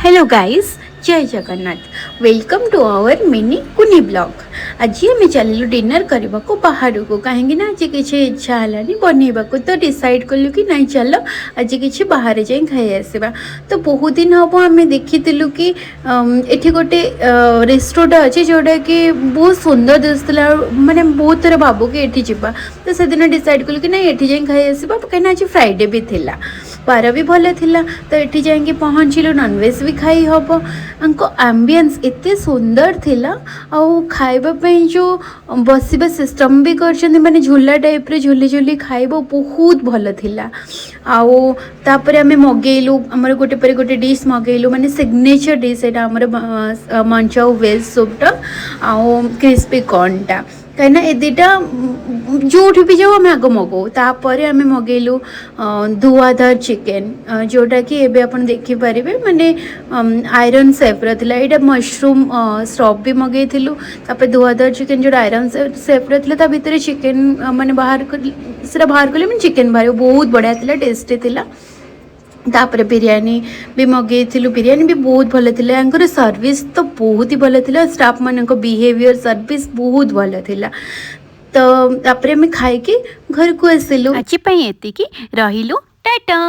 Hello guys, Jay Jagannath. Welcome to our mini କୁନି blog. ଆଜି ଆମେ ଚାଲିଲୁ ଡିନର୍ କରିବାକୁ ବାହାରକୁ, କାହିଁକି ନା ଆଜି କିଛି ଇଚ୍ଛା ହେଲାନି ବନେଇବାକୁ। ତ ଡିସାଇଡ଼୍ କଲୁ କି ନାଇଁ, ଚାଲ ଆଜି କିଛି ବାହାରେ ଯାଇ ଖାଇ ଆସିବା। ତ ବହୁତ ଦିନ ହେବ ଆମେ ଦେଖିଥିଲୁ କି ଏଠି ଗୋଟେ ରେଷ୍ଟୁରାଣ୍ଟ ଅଛି, ଯେଉଁଟାକି ବହୁତ ସୁନ୍ଦର ଦିଶୁଥିଲା। ଆଉ ମାନେ ବହୁତ ଥର ଭାବୁ କି ଏଠି ଯିବା। ତ ସେଦିନ ଡିସାଇଡ଼୍ କଲୁ କି ନାଇଁ, ଏଠି ଯାଇ ଖାଇ ଆସିବା, କାହିଁକିନା ଆଜି ଫ୍ରାଇଡ଼େ ବି ଥିଲା, ବାର ବି ଭଲ ଥିଲା। ତ ଏଠି ଯାଇକି ପହଞ୍ଚିଲୁ। ନନଭେଜ୍ ବି ଖାଇ ହେବ। ୟାଙ୍କ ଆମ୍ବିଏନ୍ସ ଏତେ ସୁନ୍ଦର ଥିଲା ଆଉ ଖାଇବା ପାଇଁ ଯେଉଁ ବସିବା ସିଷ୍ଟମ୍ ବି କରିଛନ୍ତି, ମାନେ ଝୁଲା ଟାଇପ୍ରେ ଝୁଲି ଝୁଲି ଖାଇବ, ବହୁତ ଭଲ ଥିଲା। ଆଉ ତାପରେ ଆମେ ମଗେଇଲୁ, ଆମର ଗୋଟେ ପରେ ଗୋଟେ ଡିଶ୍ ମଗେଇଲୁ। ମାନେ ସିଗ୍ନେଚର୍ ଡିଶ୍ ଏଇଟା ଆମର ମଞ୍ଚାଉ ଭେଜ୍ ସୁପ୍ଟା ଆଉ କ୍ରିସ୍ପି କର୍ଣ୍ଣଟା, କାହିଁକିନା ଏ ଦୁଇଟା ଯେଉଁଠି ବି ଯାଉ ଆମେ ଆଗ ମଗାଉ। ତାପରେ ଆମେ ମଗେଇଲୁ ଧୁଆଧାର ଚିକେନ୍, ଯେଉଁଟାକି ଏବେ ଆପଣ ଦେଖିପାରିବେ, ମାନେ ଆଇରନ୍ ସେପ୍ର ଥିଲା ଏଇଟା। ମସରୁମ୍ ଷ୍ଟଫ୍ ବି ମଗେଇଥିଲୁ। ତାପରେ ଧୁଆଧାର ଚିକେନ୍, ଯେଉଁଟା ଆଇରନ୍ ସେପ୍ର ଥିଲା, ତା ଭିତରେ ଚିକେନ୍ ମାନେ ବାହାର କରି, ସେଟା ବାହାର କଲେ ମାନେ ଚିକେନ୍ ବାହାରିବ। ବହୁତ ବଢ଼ିଆ ଥିଲା, ଟେଷ୍ଟି ଥିଲା। ତାପରେ ବିରିୟାନୀ ବି ମଗେଇଥିଲୁ। ବିରିୟାନୀ ବି ବହୁତ ଭଲ ଥିଲା। ୟାଙ୍କର ସର୍ଭିସ୍ ତ ବହୁତ ହି ଭଲ ଥିଲା। ଷ୍ଟାଫ୍ମାନଙ୍କ ବିହେଭିଅର୍, ସର୍ଭିସ୍ ବହୁତ ଭଲ ଥିଲା। ତ ତାପରେ ଆମେ ଖାଇକି ଘରକୁ ଆସିଲୁ। ଆଜି ପାଇଁ ଏତିକି, ରହିଲୁ, ଟାଟା।